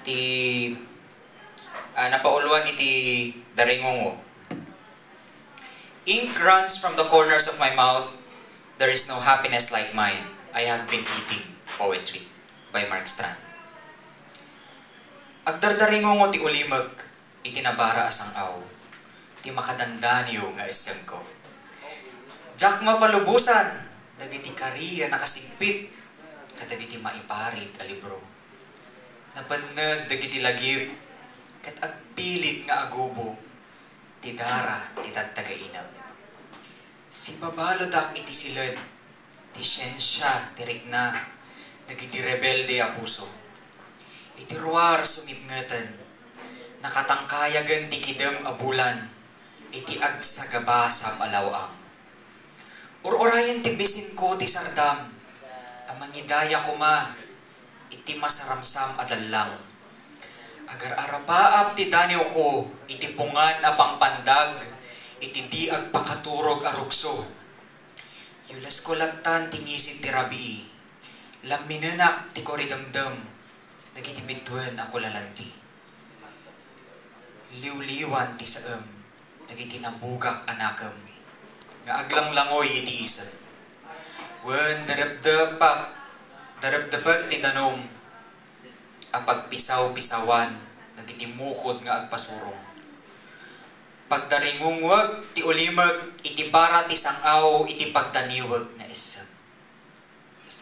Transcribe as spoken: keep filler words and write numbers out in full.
Ti, ah, napauluan iti Daringungo. Ink runs from the corners of my mouth. There is no happiness like mine. I have been eating poetry by Mark Strand. Agdardaringungo ti ulimek iti nabara a sang-aw ti makadandaniw nga essem-ko. Diak mapalubosan dagiti kari a nakasigpit kadagiti maiparit a libro. Napenneg dagiti lagip ket agpilit nga agubo ti dara ti tagtagainep. Sibabalodak iti siled ti siensia ti rikna dagiti rebelde a puso. Iti ruar sumipngeten, nakatangkayagen ti kidem a bulan iti agsagabasam a law-ang. Ur-urayen ti bisinko ti sardam a mangidaya koma iti masaramsam a dallang. Agar-arapaap ti daniwko iti pungan a pangpandag iti di agpakaturog a rukso. Yulesko lattan ti ngisit ti rabii. Lamminenak ti kuridemdem dagiti bituen a kulalanti. Liwliwan ti saem dagiti nabugak a nakem nga aglanglangoy iti isem. Wen darepdepak, darepdepek ti danum a pagpisaw-pisawan dagiti mukod nga agpasurong. Pagdaringungwek ti ulimek iti bara ti sang-aw iti pagdaniwek nga essem.